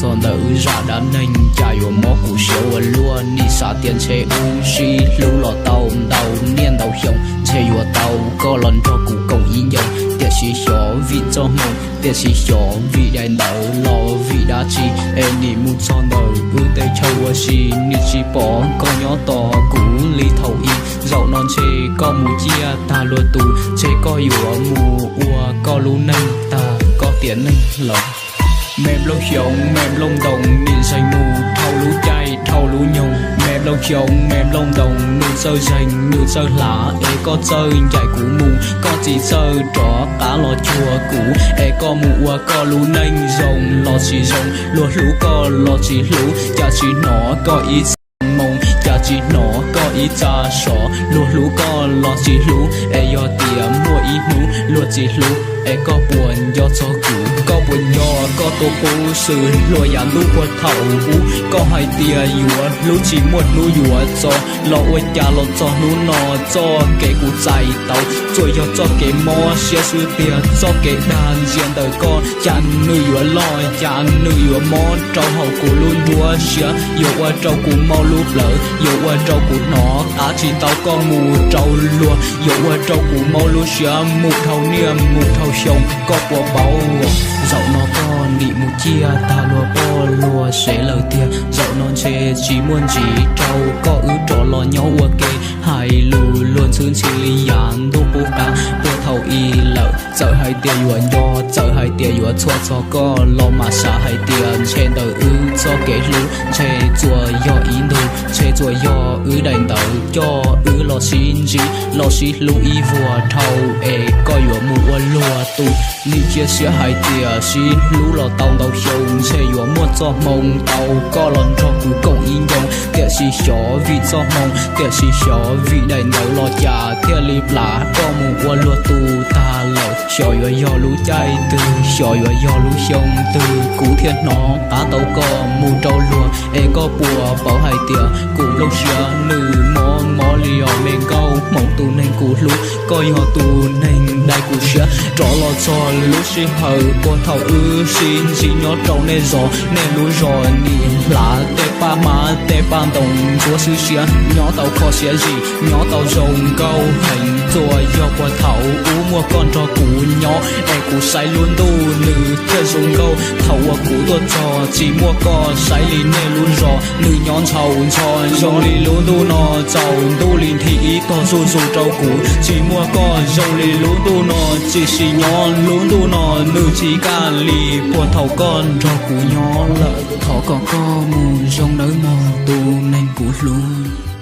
Txog ntawm wb zaj dab neeg cas yuav mob kuv siab ua luaj. Nim xav tias ntshe wb sib hlub los tau ntau niaj ntau xyoo, ntshe yuav tau koj los nrog kuv koom ib ncoo. Tiam sis xyov vim txoj hmoo, tiam sis xyov vim daim ntawv los vim dab tsi, es nim mus txog ntawm wb teb chaws ua si, nim tsis pom koj nyob tos kuv li thaum ub. Zaum no ntshe koj mus ciaj tag luag tus, ntshe koj yuav mus ua koj lub neej tag koj tiam neej lawm. Me nplooj xyoob me nplooj ntoos, nim zeeg mus dhau lub caij dhau lub nyoog. Me nplooj xyoob me nplooj ntoos, nws txawj zeeg nws txawj hlav, es koj txawj ncaim kuv mus, koj tsis txawj rov qab los cuag kuv. Es koj mus ua koj lub neej zoo los tsis zoo, luag hlub koj los tsis hlub, cas tsis hnov koj ib txhia moo, cas tsis hnov koj ib txhia sov. Luag hlub koj los tsis hlub, es yog tias muaj ib hnub luag tsis hlub, es koj puas nco txog kuv? Koj puas nco koj tus qub xwm hluas yav ntuj puag thaum ub? Koj hais tias yuav hlub tsis muaj hnub yuav txog, los ua cas los txog hnub no? Txoj kev kuv txais tau tsuas yog txoj kev mob siab xwb tiag. Txoj kev dag ntxias ntawm koj, cas nws yuav loj, cas nws yuav mob rau hauv kuv lub nruab siab. Yuav ua rau kuv mob lub plawv, yuav ua rau kuv hnov qab tsis tau koj mus rau luag, yuav ua rau kuv mob lub siab mus dhau niaj mus dhau xyoo. Koj puas paub, zaum no koj nim mus ciaj tag luag poj luag sev lawm tiag. Zaum no ntshe tsis muaj ntsis rau koj wb rov los nyob ua ke. Hais lus luag ntxhwb ntxhi li yav ntuj qub qab puag thaum ub lawm. Txawm hais tias yuav nco, txawm hais tias yuav txhua txog koj, los mam xav hais tias ntshe ntawm wb txoj kev hlub ntshe tsuas yog ib ntus, ntshe tsuas yog wb daim ntawv coj wb los sib ntsib los sib hlub ib vuag dhau, es koj yuav mus ua luag tus. Nim cia siab hais tias sib hlub los tau ntau xyoo, ntshe yuav muaj txoj hmoo tau koj los nrog kuv koom ib ncoo. Tiam sis xyov vim txoj hmoo, tiam sis xyov vim daim ntawv los cas thiaj li plam koj mus ua luag tus tag lawm. Xyov yuav yog lub caij twg, xyov yuav yog lub xyoo twg, kuv thiaj hnov qab tau koj mus rau luag. Es koj puas paub hais tias kuv nplooj siab nws mob mob li os me nkauj hmoov tus neeg kuv hlub. Koj yog tus neeg dai kuv siab rov los txog lub sij hawm puag thaum wb sib ntsib nyob rau nej zos nej lub zos. Nim hlav tej paj hmab tej paj ntoos ntxuav xwb siab, nyob tau kho siab zim, nyob tau zoo nkauj heev. Tsuas yog puag thaum ub muaj koj nrog kuv nyob, es kuv saib lub ntuj nws thiaj zoo nkauj. Thaum uas kuv tuaj txog tsis muaj koj, saib li nej lub zos nws nyob ntxhov ntxho. Zoo li lub ntuj no tsaus ntuj li nthi ib tog zuj zus rau kuv. Tsis muaj koj zoo li lub ntuj no tsis sim nyob, lub ntuj no nws tsis kaj li puag thaum koj nrog kuv nyob lawm. Thov kom koj mus zoo nawb mog tus neeg kuv hlub.